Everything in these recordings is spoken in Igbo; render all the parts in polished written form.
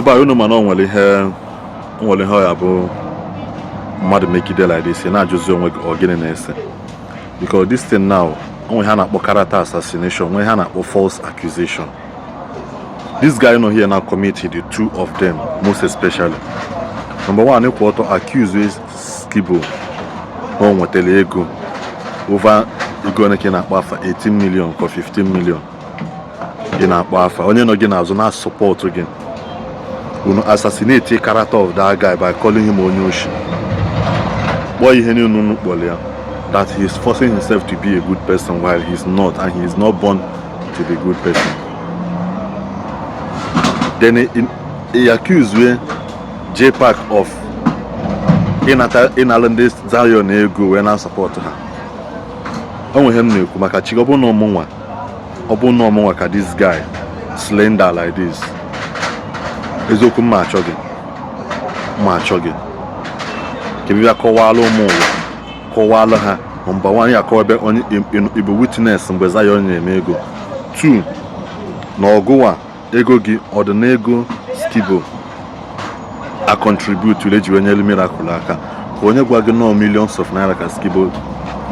Ndị be anyị, unu mana o nwere ihe, o nwere ihe ọ ya bụ mmadụ megide like this, ị na-ajụzi onwe gị, ọ gịnị na-ese? Because this thing now, o nwere ihe a na-akpọ character assassination, nwee ihe a na-akpọ false accusation. This guy nọ here now commit the two of them. Most especially number one, ịkwụ ọtọ accuse Skibo na o nwetara ego over ego ole ka ị na-akpọ afa, 18 million ka 15 million ị na-akpọ afa. Onye nọ gị n'azụ na-support gị, unu assassinate character of that guy by calling him onye oshi, kpọọ ihe niile unu kpọrọ ya, that he is forcing himself to be a good person while he is not, and he is not born to be a good person. Then he accuse JPAC of ịnata, ịnalụ ndị Zion ego wee na-support ha. O nwere ihe m na-ekwu maka chi. Ọ bụ na ọmụnwa ka this guy slender like this, eziokwu, mma achọ gị, mma achọ gị ka ị bịa kọwalụ ụmụ ụwa, kọwalụ ha. Number one, ya akọwa ebe onye ịbụ witness mgbe Zion na-eme ego. Two, na ọgụwa ego gị, ọ dị n'ego Skibo a contribute eji wee nyelu Miracle aka, ka onye gwa gị nọọ millions of naira ka Skibo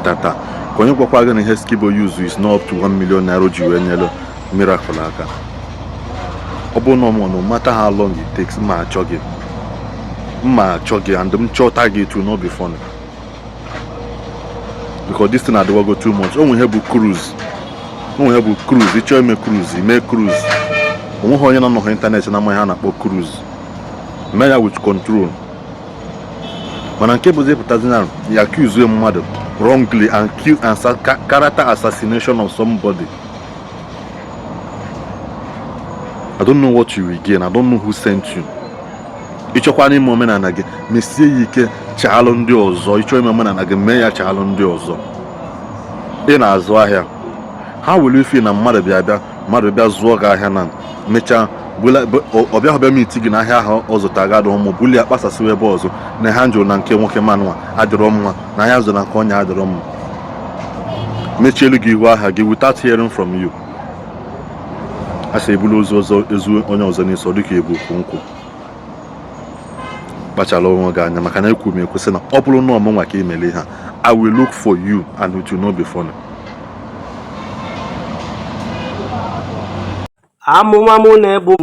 data, ka onye gwakwa gị na ihe Skibo use is not up to 1 million naira o ji wee nyelu Miracle aka. Ọ bụrụ na ọmụ, no matter how long it takes, mma achọ gị, mma achọ gị, and m chọta gị, it will not be funny, because this thing adịwago too much. O nwere ihe bụ cruise, o nwere ihe bụ cruise. Ịchọọ ime cruise, ime cruise. Onweghị onye nọ n'ọha ịntanetị na amaghị ha na-akpọ cruise. Mee ya with control. Mana nke bụzi pụtazi na ya accuse mmadụ wrongly and kill and character assassination of somebody, I don't know what you will gain. I don't know who sent you. Ịchọkwa n'ime omenala gị, mesie ya ike, chaalụ ndị ọzọ. Ịchọ ime omenala gị, mee ya, chaalụ ndị ọzọ. Ị na-azụ ahịa, ha were ife na mmadụ bịa mmadụ bịa zụọ gị ahịa, na mechaa ọ bịa bịa meet gị n'ahịa ahụ ọ zụta ga adịrọ mma, bulie kpasasịwa ebe ọzọ na ha njụrụ na nke nwoke manụwa adịrọ mma, na ahịa zụ na nke onye adịrọ mma, mechielu gị ihu ahịa gị without hearing from you. A sị ebulu ozu ọzọ ezu onye ọzọ n'isi, ọ dịka ebu okwu nkwụ. Kpachara onwe gị anya, maka na ekwu m ekwu sị na ọ bụrụ na ọmụnwa ka imele ha, I will look for you and it will not be funny. Amụma mụ na-ebu,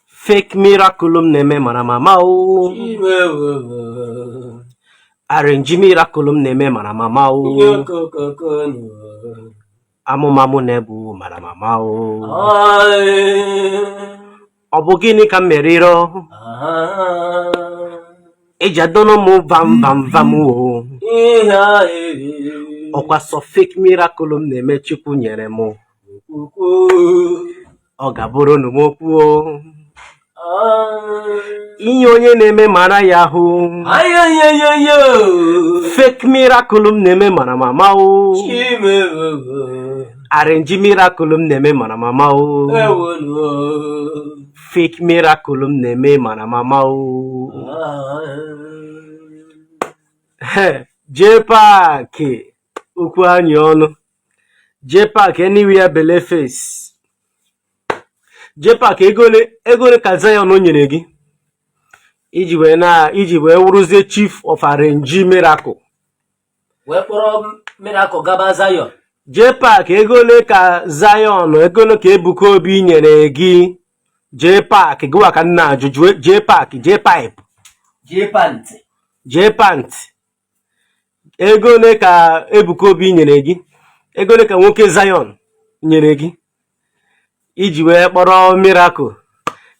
fake miracle m na-eme mara mama o, arrange miracle m na-eme mara mama o, amụma mụ na-ebu mara mama o. Ọ bụ gịnị ka m mere iro eji adọnụ m vam vam vam o? Ọkwa sọ fake miracle m na-eme Chukwu nyere m, ọ ga-abụrụ na m okwu o. Ihe onye na-eme mara ya ahụ, fake miracle m na-eme mara mama o, arrange miracle m na-eme mara mama o, fake miracle m na-eme mara mama o. JPAC, okwu anyị ọnụ. JPAC, anywhere belle face. JPAC, ego ole ka Zion nyere gị iji wee wụrụzie chief of arrange miracle? Wee kpọrọ Miracle gaba Zion. JPAC, ego ole ka Zion, ego ole ka Ebuka Obi nyere gị? JPAC, gịwa ka m na-ajụ. JPAC, J pipe. J pant. J pant, ego ole ka Ebuka Obi nyere gị? Ego ole ka nwoke Zion nyere gị iji wee kpọrọ Miracle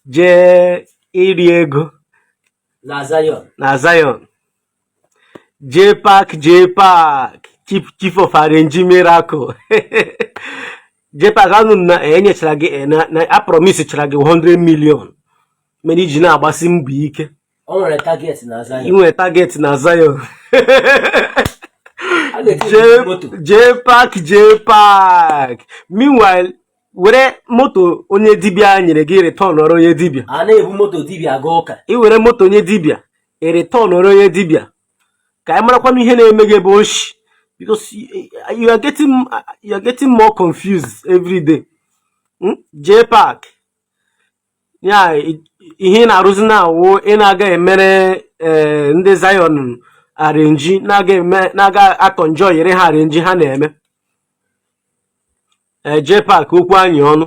jee iri ego na Zion? Na Zion. JPAC, JPAC, chief of arrange miracle. JPAC, anụ m na enyechara gị na a promise chara gị 100 million mere iji na-agbasi mbọ ike. O nwere target na Zion. Ị nwere target na Zion. A ga-eti moto. JPAC, JPAC, meanwhile were moto onye dibịa nyere gị return ọrụ onye dibịa. A na-ebu moto dibịa aga ụka. I were moto onye dibịa e return ọrụ onye dibịa, ka anyị marakwanụ ihe na-eme gị ebe oshi, because you are getting more confused every day. JPAC ya Ihe ị na-arụzi na-awụ ị na-aga emere ndị Zion arrange, na-aga eme, na-aga akọnjọ yere ha arrange ha na-eme. Ee, JPAC, okwu anyị ọnụ.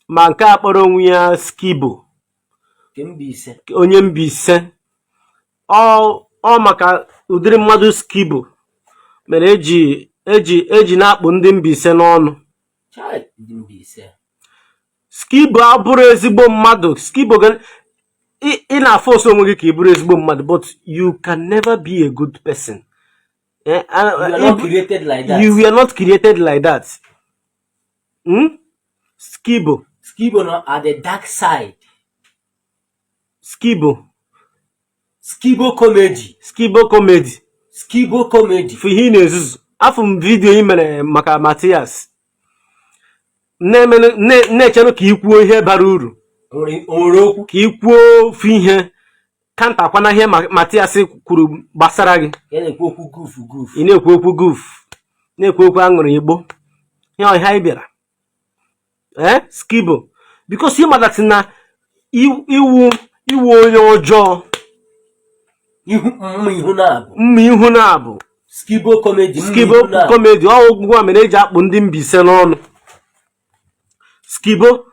Ma nke a kpọrọ onwe ya Skibo. Nke Mbaise. Onye Mbaise. Ọ maka ụdịrị mmadụ Skibo mere eji na-akpụ ndị Mbaise n'ọnụ. Chai, ndị Mbaise. Skibo abụrụ ezigbo mmadụ. Skibo ị na-aforce onwe gị ka ị bụrụ ezigbo mmadụ, but you can never be a good person. You are not created like that. You were not created like that. Skibo. Skibo nọ at the dark side. Skibo. Skibo comedy. Skibo comedy. Skibo comedy. Fụ ihe ị na-ezuzu. Afụ m video ị mere maka Matias, na-echenụ ka ị kwuo ihe bara uru. O nwere okwu. Ka ị kwuo ofu ihe counterkwana ihe Matias kwuru gbasara gị. Ya na-ekwu okwu goof goof. Ị na-ekwu okwu goof, na-ekwu okwu aṅụrụ igbo, ihe ọhịa anyị bịara. Ee, Skibo, because ịmadatị na iwu onye ọjọọ. Ihu mma, ihu na-abụ. Mma ihu na-abụ. Skibo comedy, mma. Skibo ihu na-abụ. Comedy ọgwụgwụ a mere eji akpụ ndị Mbaise n'ọnụ. Skibo,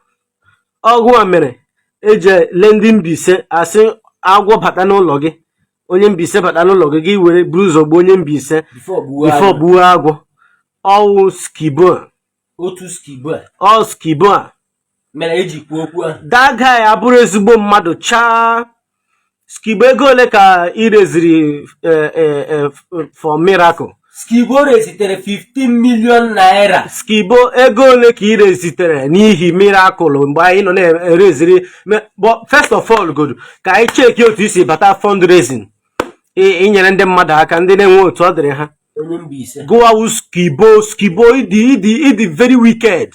ọgwụ a mere eji ele ndị Mbaise asị agwọ bata n'ụlọ gị, onye Mbaise bata n'ụlọ gị, gị were buru ụzọ gbuo onye Mbaise before gbuo before agwọ. Gbuo agwọ. Ọwụ Skibo a. Otu Skibo a. Ọ Skibo a mere eji kwuo okwu ahụ. That guy abụrụ ezigbo mmadụ chaa. Skibo, ego ole ka ị raiseri for Miracle? Skibo raisetere 15 million naira. Skibo, ego ole ka ị raisetere n'ihi Miracle mgbe anyị nọ na-eraiseri? But first of all, godu ka anyị check otu isi bata fundraising, inyere ndị mmadụ aka, ndị na-enwe otu ọ dịrị ha. Onye Mbaise. Gụwawu Skibo. Skibo, ịdị very wicked.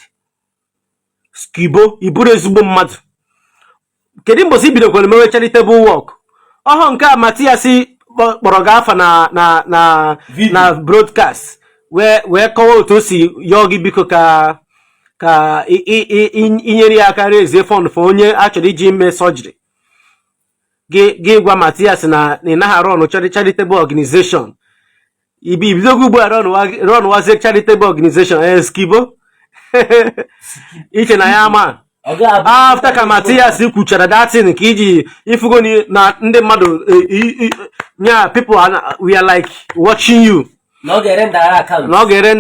Skibo, ị bụrụ ezigbo mmadụ. Kedu mbọsị i bidokwara mewe charitable work ọhụ nke a Matias kpọrọ gị afa na Video. Na broadcast wee kọwaa otu o si yọọ gị biko ka inyere ya aka raise fund for onye a chọrọ iji mee surgery. Gị gwa Matias na ị naghị arụ ọnụ charitable organization. Ibi ibidogo ugbu a run wazie charitable organization. Ee, Skibo, iche na ya ama. Ọ ga-abụ After ka Matias kwuchara that thing ka iji ifugo na ndị mmadụ nya people we are like watching you. Na ọ ga-ere ndara account. Na ọ ga-ere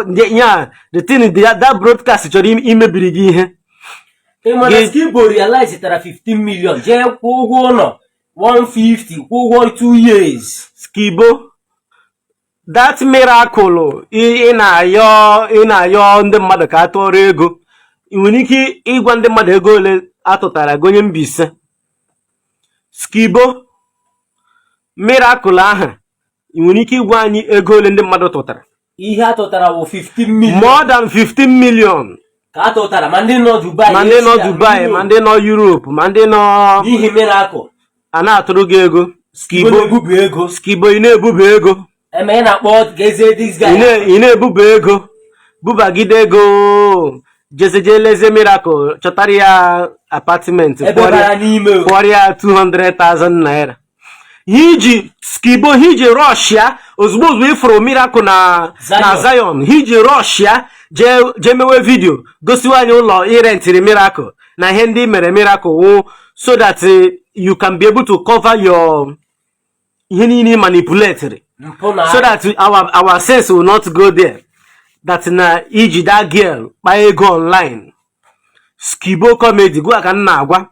ndị nya the thing, that broadcast chọrọ imebiri gị ihe. Ị ma na Skibo realize tara 15 million jee kwụọ ụgwọ ụlọ 150, kwụọ ụgwọ 2 years. Skibo, that Miracle ị na-ayọ ndị mmadụ ka a tụọrọ ego, ị nwere ike ịgwa ndị mmadụ ego ole atụtara gị, onye Mbaise? Skibo, Miracle ahụ, ị nwere ike ịgwa anyị ego ole ndị mmadụ tụtara? Ihe a tụtara wụ 15 million. More than 15 million. Ka a tụtara, ma ndị nọ Dubai, ma ndị nọ Asia, Dubai, Europe. Ma ndị nọ Europe, ma ndị nọ n'ihi Miracle. A na-atụrụ gị ego. Skibo Skibo. Na-ebubu ego. Skibo, ị na-ebuba ego. Eme ị na-akpọ gezie this guy. Ị na-ebuba ego, bubagide ego, jezeje lezie Miracle, chọtara ya apartment. Ebe bara n'ime o. Kwụọrọ ya 200,000 naira. Ihe iji, Skibo, ihe iji rush ya ozugbo ozugbo ịfụrụ Miracle na Zion. Na Zion, ihe iji rush ya jee mewe video gosiwa anyị ụlọ irentịrị Miracle na ihe ndị mere Miracle wụ so that you can be able to cover your ihe niile ị manipulatiri mpụ na so that our sense will not go there, that na iji that girl kpaa ego online. Skibo comedy, gwa ka m na-agwa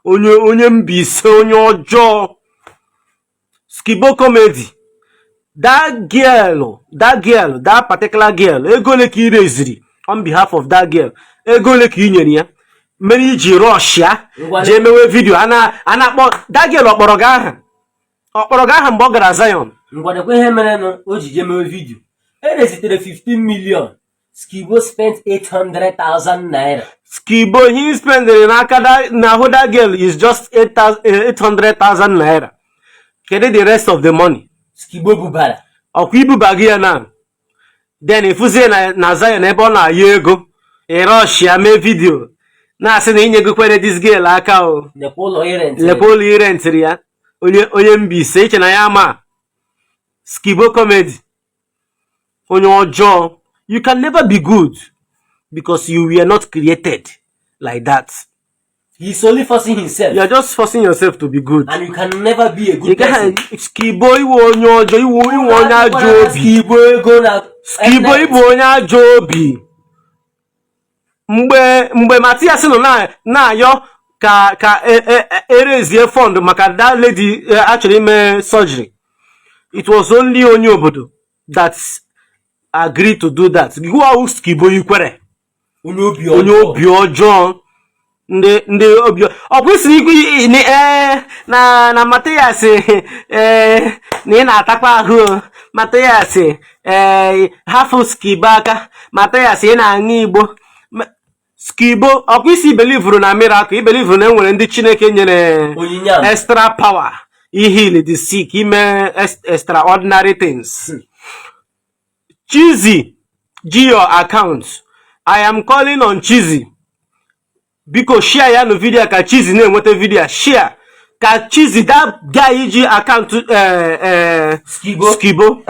onye Mbaise, onye ọjọọ. Skibo comedy, that girl, that girl, that particular girl, ego ole ka ị raiseri on behalf of that girl? Ego ole ka ị nyere ya mere iji rush ya jee mewe video a na-akpọ that girl? Ọ kpọrọ gị aha? Ọ kpọrọ gị aha mgbe ọ gara Zion? Ngwadekwa ihe merenụ o ji jee mewe video. E raisetere 15 million, Skibo spent 800,000 naira. Skibo, he spending n'aka n'ahụ that girl is just 800,000 naira. Kedu the rest of the money? Skibo bubara. Ọkwa ibuba gị ya na then ịfụzie na Zion ebe ọ na-ayọ ego. Ị rushia mee video na-asị na i nyegokwere this girl aka o. Lekwa ụlọ i rentịrị. Lekwa ụlọ i rentịrị ya. Onye Mbaise, i che na ya ama Skibo Comedy, onye ọjọọ. You can never be good because you were not created like that. He's only forcing himself. You are just forcing yourself to be good. And you can never be a Ị good gaghị person. Skibo, ị wụ onye ọjọọ, ị wụ onye ajọ obi. Skibo ego na Skibo, ị bụ onye ajọ obi. Mgbe Matias nọ na-ayọ ka e raisie fund maka that lady a chọrọ ime surgery, it was only onye obodo that agreed to do that. Gịwa wụ Skibo, i kwere. Onye obi Onye ọjọọ. obi ọjọọ, ndị obi ọkwa isi ikwu ee na Matias, ee, na ị na-atakwa ahụ o. Matias, ee, hafụ Skibo aka. Matias, ị na-aṅụ igbo. Skibo, ọkwa ị sị i believuru na miracle, i believuru na enwere ndị Chineke nyere Onyinye ama. extra power iheal the sick, ime extraordinary things. Chizzy ji your account. I am calling on Chizzy. Biko share ya nụ video ka Chizzy na-enweta video. Share ka Chizzy, that guy ji account Skibo. Skibo.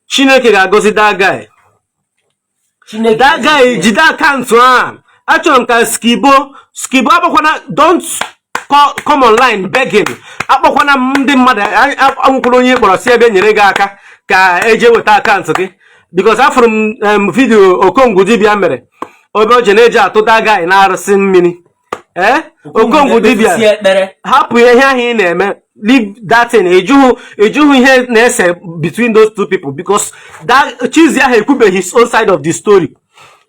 Chineke ga-agọzi that guy. Chineke That guy jide account a. Achọrọ m ka Skibo akpọkwana, don't come online begging. Akpọkwana m ndị mmadụ, anwụkwara onye kpọrọ si ebe nyere gị aka ka eje weta account gị, because afụrụ m video Okongwu dibịa mere ebe o je na-eji atụ that guy na arụsị mmiri. Ee, Okongwu dibịa, na-ekpesi ekpere. Hapụ ihe ahụ ị na-eme, leave that thing. Ịjụhụ ihe na-ese between those two people, because that Chizzy ahụ ekwubeghị his own side of the story,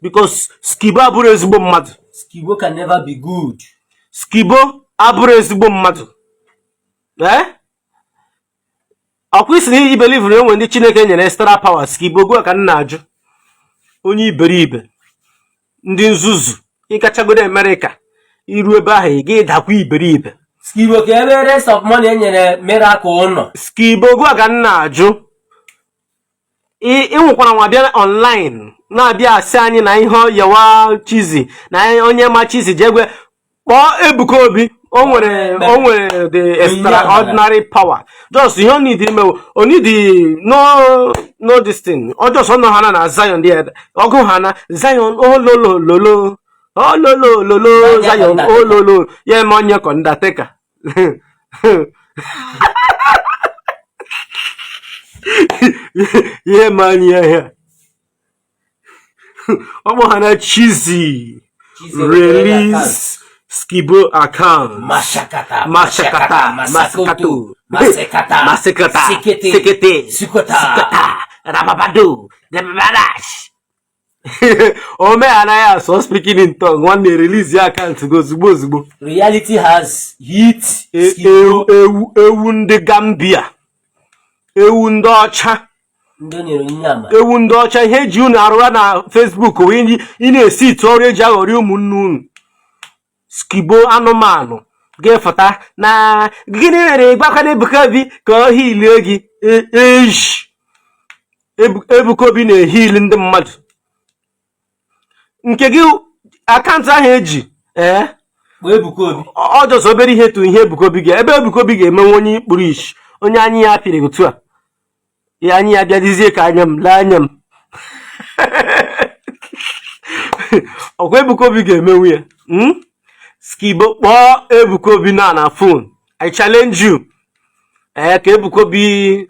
because Skibo abụrụ ezigbo mmadụ. Skibo can never be good. Skibo abụrụ ezigbo mmadụ. Ee, ọkwa ị sị na i believe na enwe ndị Chineke nyere extra power. Skibo, gụọ ka m na-ajụ, onye iberibe, ndị nzuzu. Ịgachagodo Amerịka, iru ebe ahụ ị ga-edakwa iberibe. Skibo, ka ebe rest of money e nyere Miracle ụnọ. Skibo, gụọ ka m na-ajụ, ị nwekwara nwa bịa online na-abịa asị anyị na ihe yawa Chizzy na onye ma Chizzy jegwe kpọọ Ebuka Obi. O nwere the extraordinary power. Just ihe o need ime, o need no this thing, ọ just ọ nọ ha na Zion there, ọgụ ha na Zion, ololololo, ololololo, Zion ololo ya eme onye ka Undertaker. Ihe ma anyị ihe ọ kpọ ha na Chizzy, release Skibo account. Mashakata. Mashakata. Masakoto. Masekata. Masekata. Sekete. Sekete. Sukota. Sukota. Rababado. Rababadash. Ome anaghị asọ speaking in tongue. Nwanne, release ya account gị ozugbo ozugbo. Reality has hit Skibo. Ewu ndị Gambia, ewu ndị ọcha. Ndị o nyere onyinye ama. Ewu ndị ọcha, ihe eji unu arụra na Facebook wee ị na-esi ite ọrụ eji aghọrị ụmụnne unu. Skibo anụmanụ ga-efụta na gịnị mere ịgbakwana Ebuka Obi ka ọ healie gị? Eji Ebuka Obi na-eheal ndị mmadụ nke gị account ahụ eji ee. Kpọọ Ebuka Obi. Ọ just obere ihe tụ ihe Ebuka Obi ga ebe Ebuka Obi ga-emenwe onye kpuru isi, onye anya ya pịrị otu a, ya anya ya bịadizie ka anya m lee anya m ọkwa Ebuka Obi ga-emenwu ya. Skibo, kpọọ Ebuka Obi na phone. I challenge you, ee, ka Ebuka Obi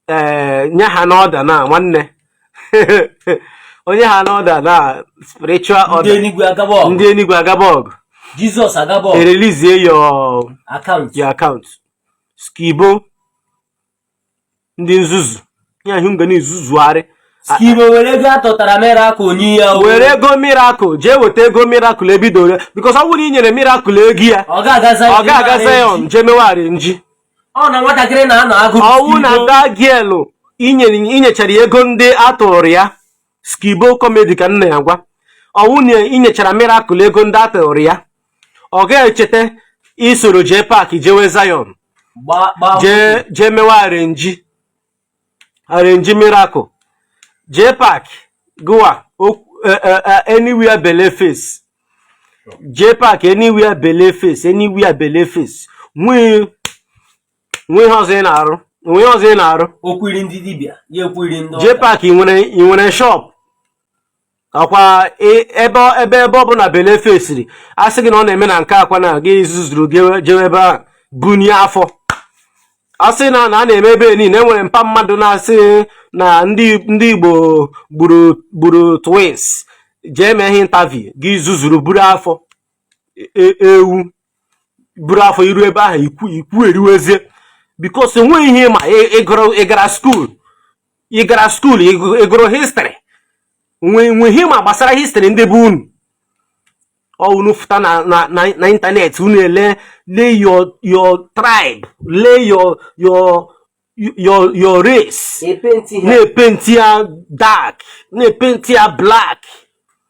ee nye ha n'order na nwanne onye ha n'order na spiritual Ndị order. Enigwe agaba ọgụ. Ndị Enigwe agaba ọgụ. Jizọs agaba ọgụ. Ereleasie your Account. Your account. Skibo, ndị nzuzu, ya ahụ nga na-ezuzugharị. Skibo, were ego atọtara Miracle nye ya o. Were ego Miracle jee weta ego Miracle ebidoro, because ọ bụrụ na ị nyere Miracle ego ya, Ọ ga-aga Zion. Ọ ga-aga Zion jee mewari nji. Ọ na nwatakịrị na-anọ agụụ. Ọwụ na Skibo. that girl inyechara ya ego ndị a tụrụ ya. Skibo Comedy, ka nna ya gwa, ọwụ na inyechara Miracle ego ndị a tụrụ ya, ọ ga-echeta isoro jee park jewe Zion. Gba gba. Jee mewe arrange Miracle jee park gụwa. Anywhere belle face, JPAC, anywhere belle face, anywhere belle face. Nwee nwee ihe ọzọ ị na-arụ, nwee ihe ọzọ ị na-arụ. Okwiri ndị dibịa ya, ekwiri ndị ụka. JPAC, ị nwere shop ọkwa ebe ọ bụ na belle fesiri, a sị gị na ọ na-eme na nke akwa na gị zuzuru gị jewe ebe ahụ bunie afọ. A sị na a na-eme ebe niile. Enwere mpa mmadụ na-asị na ndị Igbo gburu twins, jee mee ihe interview, gị zuzuru buru afọ ewu, buru afọ iru ebe ahụ, ikwu eriwezie, because enweghị ihe ma ịgara school, ịgara school, ịgụrụ history, nwe ihe ma gbasara history ndị bụ unu. Ọ unu fụta na internet, unu ele lee your tribe, lee your race. Epenti ha. Na-epenti ya dark, na-epenti ya black.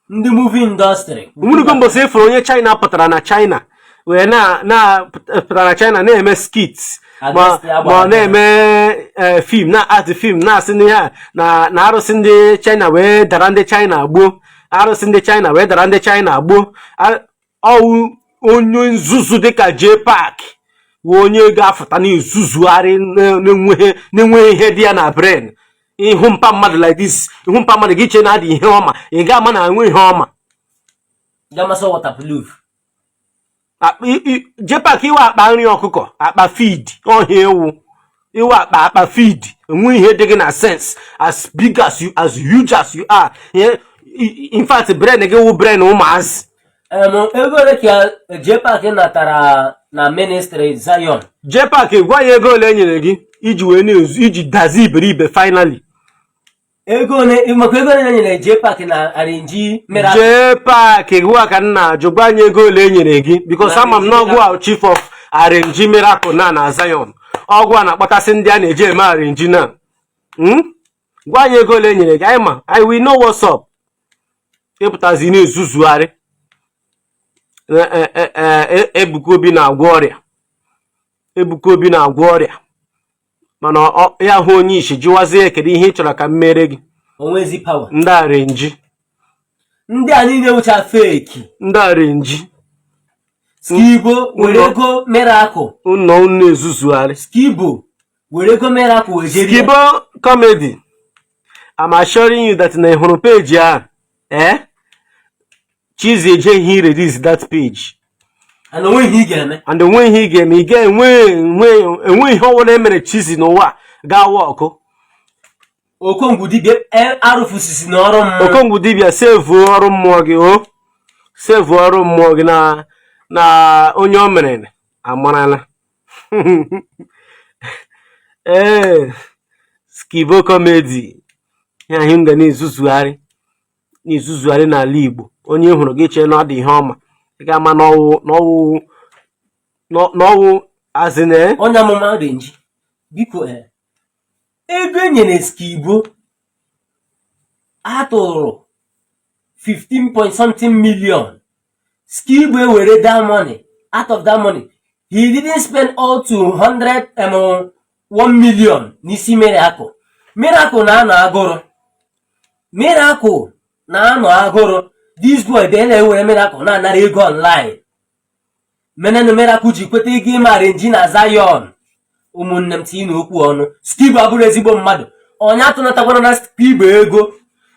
Ndị movie industry. Nwurugo mbọsị efuru onye China pụtara na China wee na pụtara na China na-eme skit ma Against ya. Ma ọ na-eme film na art film, na-asị na ihe a na arụsị ndị China wee dara ndị China gbuo, arụsị ndị China wee dara ndị China gbuo. Ọwụ onye nzuzu dịka JPAC wụ onye ga-afụta na-ezuzugharị na-enweghị ihe dị ya na brain. Ihu mpa mmadụ like this, ihu mpa mmadụ gị che na adị ihe ọma, ị ga-ama na enwe ihe ọma. Gamasị waterproof. JPAC, iwe akpa nri ọkụkọ, akpa feed ọhịa ewu, iwe akpa feed, enwe ihe dị gị na sense, as big as you, as huge as you are. In fact, brain gị wụ brain ụmụazị. Ego ole ka JPAC natara na ministry Zion? JPAC, gwa ya ego ole e nyere gị iji wee na-ezu, iji dazi iberibe finally. Ego ole, maka ego ole e nyere JPAC na arrange miracle? JPAC, gwa ka m na-ajụ, gwa anyị ego ole e nyere gị, because ama m na ọgwụ a, chief of arrange miracle na Zion, ọgwụ a na-akpọtasị ndị a na-eji eme arrange na. Gwa anyị ego ole e nyere gị. Anyị ma, I will know what's up. Ịpụtazi na-ezuzugharị. Ebuka Obi na-agwọ ọrịa, Ebuka Obi na-agwọ ọrịa, mana ya hụ onye isi jụwazie, kedu ihe ị chọrọ ka m mere gị? Onwezi power. Ndị arrange. Ndị a niile wụcha fake. Ndị arrange. Skibo were ego miracle. Ụnọ unu na-ezuzugharị. Skibo were ego miracle wee jeri. Skibo comedy, I'm assuring you that na ị hụrụ page ahụ, Chizzy ejeghị release that page. And onweghị ihe ị ga-eme. And onwe ihe ị ga-eme, ị ga-enwe enwe ihe ọbụla e mere Chizzy n'ụwa ga-awa ọkụ. Okongwu dibịa arụfusisi n'ọrụ mmụọ. Okongwu dibịa, sevuo ọrụ mmụọ gị, o sevuo ọrụ mmụọ gị na onye o mere amarala. Ee, Skibo comedy ya, ahụ m ga na-ezuzugharị na-ezuzugharị n'ala Igbo. Onye hụrụ gị chee na ọ dị ihe ọma, ị ga-ama n'ọwụ azịna. Onye amụma arrange, biko, ego e nyere Skibo atụrụ 15 point something million, Skibo ewere that money. Out of that money, he didn't spend all 200 1 million n'isi miracle. Miracle na-anọ agụrụ, miracle na-anọ agụrụ. This boy bịa na-ewere miracle na-anara ego online menenu. Miracle ji kweta ego ime arrange na Zion. Ụmụnne m, tinye n'okwu ọnụ, Skibo abụrụ ezigbo mmadụ. Onye atụnatakwana na Skibo ego.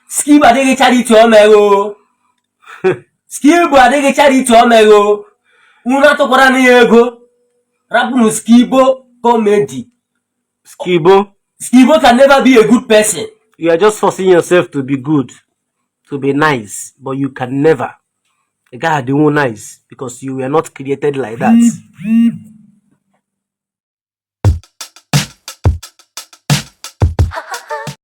Skibo adịghị charity omegho. Skibo adịghị charity omegho. Unu atụkwara na ya ego. Rapụnụ Skibo comedy. Skibo. Skibo can never be a good person. You are just forcing yourself to be good, to be nice, but you can never. Ị gaghị adịnwu nice because you were not created like that.